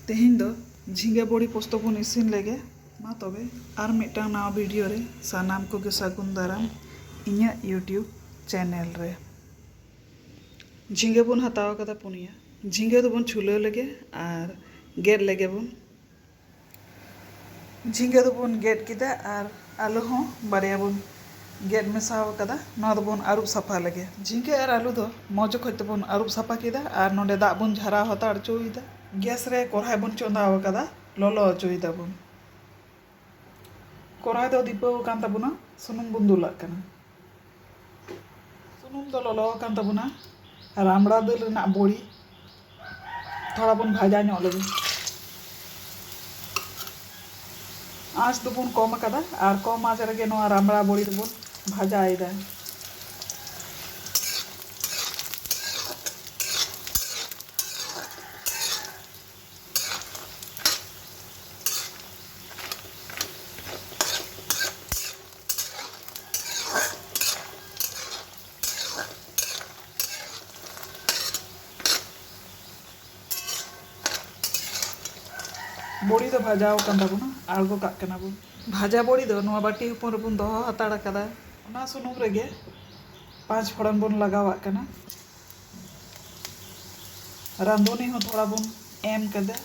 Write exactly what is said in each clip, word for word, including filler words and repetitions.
ᱛᱮᱦᱮᱧ ᱫᱚ ᱡᱷᱤᱸᱜᱟᱹ ᱵᱚᱲᱤ ᱯᱚᱥᱛᱚ ᱵᱚᱱ ᱤᱥᱤᱱ ᱞᱮᱜᱮ᱾ ᱢᱟ ᱛᱚᱵᱮ, ᱟᱨ ᱢᱤᱫᱴᱟᱝ ᱱᱟᱣᱟ ᱵᱷᱤᱰᱤᱭᱳ ᱨᱮ ᱥᱟᱱᱟᱢ ᱠᱚᱜᱮ ᱥᱟᱹᱜᱩᱱ ᱫᱟᱨᱟᱢ ᱤᱧᱟᱹᱜ ᱭᱩᱴᱤᱭᱩᱵᱽ ᱪᱮᱱᱮᱞ ᱨᱮ᱾ ᱡᱷᱤᱸᱜᱟᱹ ᱵᱚᱱ ᱦᱟᱛᱟᱣ ᱟᱠᱟᱫᱟ ᱯᱩᱱᱭᱟ᱾ ᱡᱷᱤᱸᱜᱟᱹ ᱫᱚᱵᱚᱱ ᱪᱷᱩᱞᱟᱹᱣ ᱞᱮᱜᱮ ᱟᱨ ᱜᱮᱫ ᱞᱮᱜᱮ ᱵᱚᱱ᱾ ᱡᱷᱤᱸᱜᱟᱹ ᱫᱚᱵᱚᱱ ᱜᱮᱫ ᱠᱮᱫᱟ ᱟᱨ ᱟᱹᱞᱩ ᱦᱚᱸ ᱵᱟᱨᱭᱟ ᱵᱚᱱ ᱜᱮᱫ ᱢᱮᱥᱟᱣ ᱟᱠᱟᱫᱟ᱾ ᱱᱚᱣᱟ ᱫᱚᱵᱚᱱ ᱟᱹᱨᱩᱵ ᱥᱟᱯᱷᱟ ᱞᱮᱜᱮ᱾ ᱡᱷᱤᱸᱜᱟᱹ ᱟᱨ ᱟᱹᱞᱩ ᱫᱚ ᱢᱚᱡᱽ ᱚᱠᱚᱡ ᱛᱮᱵᱚᱱ ᱟᱹᱨᱩᱵ ᱥᱟᱯᱷᱟ ᱠᱮᱫᱟ ᱟᱨ ᱱᱚᱰᱮ ᱫᱟᱜ ᱵᱚᱱ ᱡᱷᱟᱨᱟᱣ ᱦᱟᱛᱟᱲ ᱦᱚᱪᱚᱭᱮᱫᱟ᱾ ᱜᱮᱥ ᱨᱮ ᱠᱚᱲᱦᱟᱭ ᱵᱚᱱ ᱪᱚᱸᱫᱟᱣ ᱟᱠᱟᱫᱟ, ᱞᱚᱞᱚ ᱦᱚᱪᱚᱭᱮᱫᱟ ᱵᱚᱱ᱾ ᱠᱚᱲᱦᱟᱭ ᱫᱚ ᱫᱤᱯᱟᱹᱣ ᱟᱠᱟᱱ ᱛᱟᱵᱚᱱᱟ, ᱥᱩᱱᱩᱢ ᱵᱚᱱ ᱫᱩᱞᱟᱜ ᱠᱟᱱᱟ᱾ ᱥᱩᱱᱩᱢ ᱫᱚ ᱞᱚᱞᱚ ᱟᱠᱟᱱ ᱛᱟᱵᱚᱱᱟ᱾ ᱨᱟᱢᱲᱟ ᱫᱟᱹᱞ ᱨᱮᱱᱟᱜ ᱵᱚᱲᱤ ᱛᱷᱚᱲᱟ ᱵᱚᱱ ᱵᱷᱟᱡᱟ ᱧᱚᱜ ᱞᱮᱜᱮ᱾ ᱟᱸᱪ ᱫᱚᱵᱚᱱ ᱠᱚᱢ ᱟᱠᱟᱫᱟ ᱟᱨ ᱠᱚᱢ ᱟᱸᱪ ᱨᱮᱜᱮ ᱱᱚᱣᱟ ᱨᱟᱢᱲᱟ ᱵᱚᱲᱤ ᱫᱚᱵᱚᱱ ᱵᱷᱟᱡᱟᱭᱮᱫᱟ᱾ ᱵᱚᱲᱤ ᱫᱚ ᱵᱷᱟᱡᱟᱣ ᱟᱠᱟᱱ ᱛᱟᱵᱚᱱᱟ, ᱟᱬᱜᱚ ᱠᱟᱜ ᱠᱟᱱᱟ ᱵᱚᱱ᱾ ᱵᱷᱟᱡᱟ ᱵᱚᱲᱤ ᱫᱚ ᱱᱚᱣᱟ ᱵᱟᱹᱴᱤ ᱦᱚᱯᱚᱱ ᱨᱮᱵᱚᱱ ᱫᱚᱦᱚ ᱦᱟᱛᱟᱲ ᱟᱠᱟᱫᱟ᱾ ᱚᱱᱟ ᱥᱩᱱᱩᱢ ᱨᱮᱜᱮ ᱯᱟᱸᱪ ᱯᱷᱚᱲᱚᱱ ᱵᱚᱱ ᱞᱟᱜᱟᱣᱟᱜ ᱠᱟᱱᱟ᱾ ᱨᱟᱸᱫᱷᱩᱱᱤ ᱦᱚᱸ ᱛᱷᱚᱲᱟ ᱵᱚᱱ ᱮᱢ ᱠᱟᱫᱟ᱾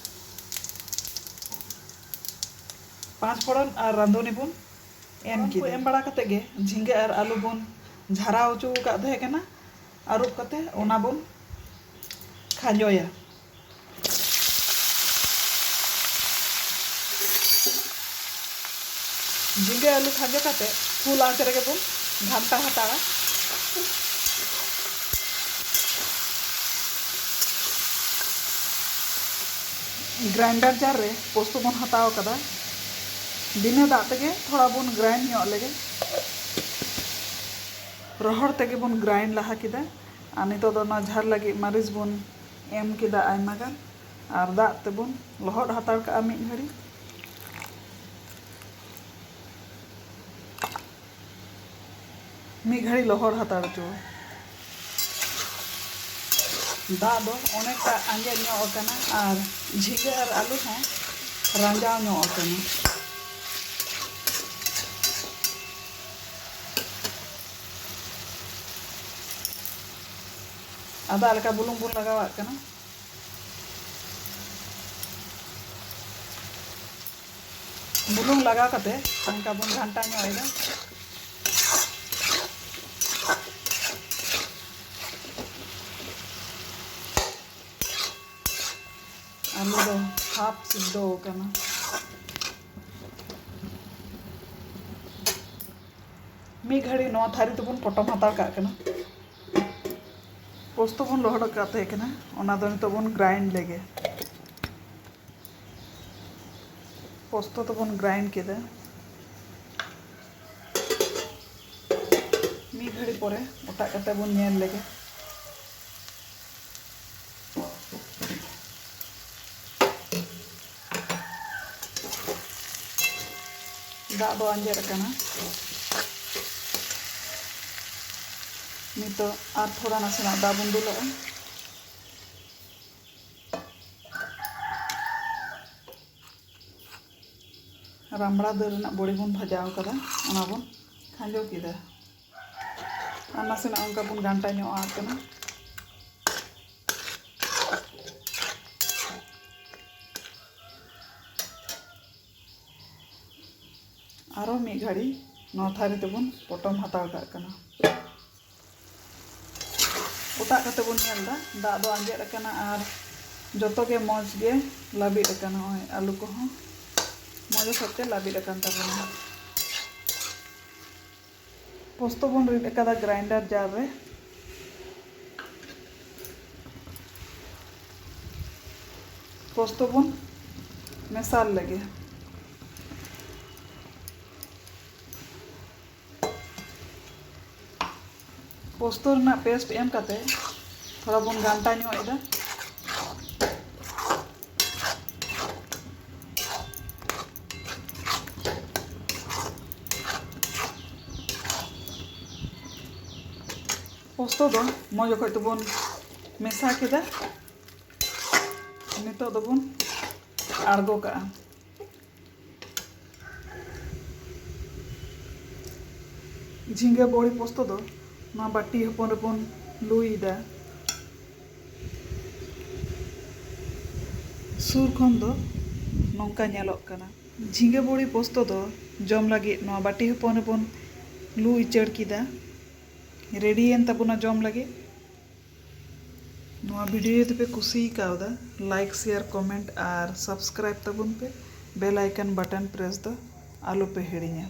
ᱯᱟᱸᱪ ᱯᱷᱚᱲᱚᱱ ᱟᱨ ᱨᱟᱸᱫᱷᱩᱱᱤ ᱵᱚᱱ ᱮᱢ ᱠᱮᱫᱟ᱾ ᱮᱢ ᱵᱟᱲᱟ ᱠᱟᱛᱮ ᱜᱮ ᱡᱷᱤᱸᱜᱟᱹ ᱟᱨ ᱟᱹᱞᱩ ᱵᱚᱱ ᱡᱷᱟᱨᱟᱣ ᱦᱚᱪᱚ ᱟᱠᱟᱫ ᱛᱟᱦᱮᱸ ᱠᱟᱱᱟ᱾ ᱟᱹᱨᱩᱵ ᱠᱟᱛᱮ ᱚᱱᱟ ᱵᱚᱱ ᱠᱷᱟᱸᱡᱚᱭᱟ᱾ ᱡᱷᱤᱸᱜᱟᱹ ᱟᱹᱞᱩ ᱠᱷᱟᱸᱡᱚ ᱠᱟᱛᱮ ᱯᱷᱩᱞ ᱟᱸᱪ ᱨᱮᱜᱮ ᱵᱚᱱ ᱜᱷᱟᱱᱴᱟ ᱦᱟᱛᱟᱲᱟ᱾ ᱜᱨᱟᱭᱤᱱᱰᱟᱨ ᱡᱟᱨ ᱨᱮ ᱯᱳᱥᱛᱳ ᱵᱚᱱ ᱦᱟᱛᱟᱣ ᱠᱟᱫᱟ᱾ ᱵᱤᱱᱟᱹ ᱫᱟᱜ ᱛᱮᱜᱮ ᱛᱷᱚᱲᱟ ᱵᱚᱱ ᱜᱨᱟᱭᱤᱱᱰ ᱧᱚᱜ ᱞᱮᱜᱮ᱾ ᱨᱚᱦᱚᱲ ᱛᱮᱜᱮ ᱵᱚᱱ ᱜᱨᱟᱭᱤᱱᱰ ᱞᱟᱦᱟ ᱠᱮᱫᱟ᱾ ᱟᱨ ᱱᱤᱛᱚᱜ ᱫᱚ ᱚᱱᱟ ᱡᱷᱟᱞ ᱞᱟᱹᱜᱤᱫ ᱢᱟᱹᱨᱤᱪ ᱵᱚᱱ ᱮᱢ ᱠᱮᱫᱟ ᱟᱭᱢᱟ ᱜᱟᱱ᱾ ᱟᱨ ᱫᱟᱜ ᱛᱮᱵᱚᱱ ᱞᱚᱦᱚᱫ ᱦᱟᱛᱟᱲ ᱠᱟᱜᱼᱟ ᱢᱤᱫ ᱜᱷᱟᱹᱲᱤ᱾ ᱢᱤᱫ ᱜᱷᱟᱹᱲᱤ ᱞᱚᱦᱚᱫ ᱦᱟᱛᱟᱲ ᱦᱚᱪᱚ᱾ ᱫᱟᱜ ᱫᱚ ᱚᱱᱮᱠᱴᱟ ᱟᱸᱡᱮᱫ ᱧᱚᱜ ᱟᱠᱟᱱᱟ ᱟᱨ ᱡᱷᱤᱸᱜᱟᱹ ᱟᱨ ᱟᱹᱞᱩ ᱦᱚᱸ ᱨᱟᱸᱡᱟᱣ ᱧᱚᱜ ᱟᱠᱟᱱᱟ᱾ ᱟᱫᱟ ᱞᱮᱠᱟ ᱵᱩᱞᱩᱝ ᱵᱚᱱ ᱞᱟᱜᱟᱣᱟᱜ ᱠᱟᱱᱟ᱾ ᱵᱩᱞᱩᱝ ᱞᱟᱜᱟᱣ ᱠᱟᱛᱮ ᱚᱱᱠᱟ ᱵᱚᱱ ᱜᱷᱟᱱᱴᱟ ᱧᱚᱜ ᱮᱫᱟ᱾ ᱟᱹᱞᱩ ᱫᱚ ᱦᱟᱯ ᱥᱤᱫᱷᱚ ᱟᱠᱟᱱᱟ᱾ ᱢᱤᱫ ᱜᱷᱟᱹᱲᱤ ᱱᱚᱣᱟ ᱛᱷᱟᱹᱨᱤ ᱛᱮᱵᱚᱱ ᱯᱚᱴᱚᱢ ᱦᱟᱛᱟᱲ ᱠᱟᱜ ᱠᱟᱱᱟ᱾ ᱯᱳᱥᱛᱚ ᱵᱚᱱ ᱞᱚᱦᱚᱫ ᱟᱠᱟᱫ ᱛᱟᱦᱮᱸ ᱠᱟᱱᱟ, ᱚᱱᱟ ᱫᱚ ᱱᱤᱛᱚᱜ ᱵᱚᱱ ᱜᱨᱟᱭᱤᱱᱰ ᱞᱮᱜᱮ᱾ ᱯᱳᱥᱛᱚ ᱫᱚᱵᱚᱱ ᱜᱨᱟᱭᱤᱱᱰ ᱠᱮᱫᱟ᱾ ᱢᱤᱫ ᱜᱷᱟᱹᱲᱤ ᱯᱚᱨᱮ ᱚᱴᱟᱜ ᱠᱟᱛᱮ ᱵᱚᱱ ᱧᱮᱞ ᱞᱮᱜᱮ᱾ ᱫᱟᱜ ᱫᱚ ᱟᱸᱡᱮᱫ ᱟᱠᱟᱱᱟ᱾ ᱱᱤᱛᱚᱜ ᱟᱨ ᱛᱷᱚᱲᱟ ᱱᱟᱥᱮᱱᱟᱜ ᱫᱟᱜ ᱵᱚᱱ ᱫᱩᱞᱟᱜᱼᱟ᱾ ᱨᱟᱢᱲᱟ ᱫᱟᱹᱞ ᱨᱮᱱᱟᱜ ᱵᱚᱲᱤ ᱵᱚᱱ ᱵᱷᱟᱡᱟᱣ ᱠᱟᱫᱟ, ᱚᱱᱟ ᱵᱚᱱ ᱠᱷᱟᱸᱡᱚ ᱠᱮᱫᱟ᱾ ᱟᱨ ᱱᱟᱥᱮᱱᱟᱜ ᱚᱱᱠᱟ ᱵᱚᱱ ᱜᱷᱟᱱᱴᱟ ᱧᱚᱜ ᱟᱜ ᱠᱟᱱᱟ᱾ ᱟᱨᱚ ᱢᱤᱫ ᱜᱷᱟᱹᱲᱤ ᱱᱚᱣᱟ ᱛᱷᱟᱹᱨᱤ ᱛᱮᱵᱚᱱ ᱯᱚᱴᱚᱢ ᱦᱟᱛᱟᱲ ᱠᱟᱜ ᱠᱟᱱᱟ᱾ ᱚᱴᱟᱜ ᱠᱟᱛᱮ ᱵᱚᱱ ᱧᱮᱞ ᱮᱫᱟ, ᱫᱟᱜ ᱫᱚ ᱟᱸᱡᱮᱫ ᱟᱠᱟᱱᱟ ᱟᱨ ᱡᱚᱛᱚ ᱜᱮ ᱢᱚᱡᱽ ᱜᱮ ᱞᱟᱹᱵᱤᱫ ᱟᱠᱟᱱᱟ᱾ ᱱᱚᱜᱼᱚᱭ ᱟᱹᱞᱩ ᱠᱚᱦᱚᱸ ᱢᱚᱡᱽ ᱥᱟᱶᱛᱮ ᱞᱟᱹᱵᱤᱫ ᱟᱠᱟᱱ ᱛᱟᱵᱚᱱᱟ᱾ ᱯᱳᱥᱛᱚ ᱵᱚᱱ ᱨᱤᱫ ᱟᱠᱟᱫᱟ ᱜᱨᱟᱭᱤᱱᱰᱟᱨ ᱡᱟᱨ ᱨᱮ᱾ ᱯᱳᱥᱛᱚ ᱵᱚᱱ ᱢᱮᱥᱟᱞ ᱞᱮᱜᱮ᱾ ᱯᱳᱥᱛᱚ ᱨᱮᱱᱟᱜ ᱯᱮᱥᱴ ᱮᱢ ᱠᱟᱛᱮ ᱛᱷᱚᱲᱟ ᱵᱚᱱ ᱜᱷᱟᱱᱴᱟ ᱧᱚᱜ ᱮᱫᱟ᱾ ᱯᱳᱥᱛᱚ ᱫᱚ ᱢᱚᱡᱽ ᱚᱠᱚᱡ ᱛᱮᱵᱚᱱ ᱢᱮᱥᱟ ᱠᱮᱫᱟ᱾ ᱱᱤᱛᱚᱜ ᱫᱚᱵᱚᱱ ᱟᱬᱜᱚ ᱠᱟᱜᱼᱟ᱾ ᱡᱷᱤᱸᱜᱟᱹ ᱵᱚᱲᱤ ᱯᱚᱥᱛᱚ ᱫᱚ ᱱᱚᱣᱟ ᱵᱟᱹᱴᱤ ᱦᱚᱯᱚᱱ ᱨᱮᱵᱚᱱ ᱞᱩᱭᱮᱫᱟ᱾ ᱥᱩᱨ ᱠᱷᱚᱱ ᱫᱚ ᱱᱚᱝᱠᱟ ᱧᱮᱞᱚᱜ ᱠᱟᱱᱟ᱾ ᱡᱷᱤᱸᱜᱟᱹ ᱵᱚᱲᱤ ᱯᱚᱥᱛᱚ ᱫᱚ ᱡᱚᱢ ᱞᱟᱹᱜᱤᱫ ᱱᱚᱣᱟ ᱵᱟᱹᱴᱤ ᱦᱚᱯᱚᱱ ᱨᱮᱵᱚᱱ ᱞᱩ ᱩᱪᱟᱹᱲ ᱠᱮᱫᱟ᱾ ᱨᱮᱰᱤᱭᱮᱱ ᱛᱟᱵᱚᱱᱟ ᱡᱚᱢ ᱞᱟᱹᱜᱤᱫ᱾ ᱱᱚᱣᱟ ᱵᱷᱤᱰᱤᱭᱳ ᱡᱩᱫᱤ ᱯᱮ ᱠᱩᱥᱤ ᱠᱟᱣᱫᱟ, ᱞᱟᱭᱤᱠ, ᱥᱮᱭᱟᱨ, ᱠᱚᱢᱮᱱᱴ ᱟᱨ ᱥᱟᱵᱥᱠᱨᱟᱭᱤᱵ ᱛᱟᱵᱚᱱ ᱯᱮ᱾ ᱵᱮᱞ ᱟᱭᱠᱚᱱ ᱵᱟᱴᱚᱱ ᱯᱨᱮᱥ ᱫᱚ ᱟᱞᱚ ᱯᱮ ᱦᱤᱲᱤᱧᱟ᱾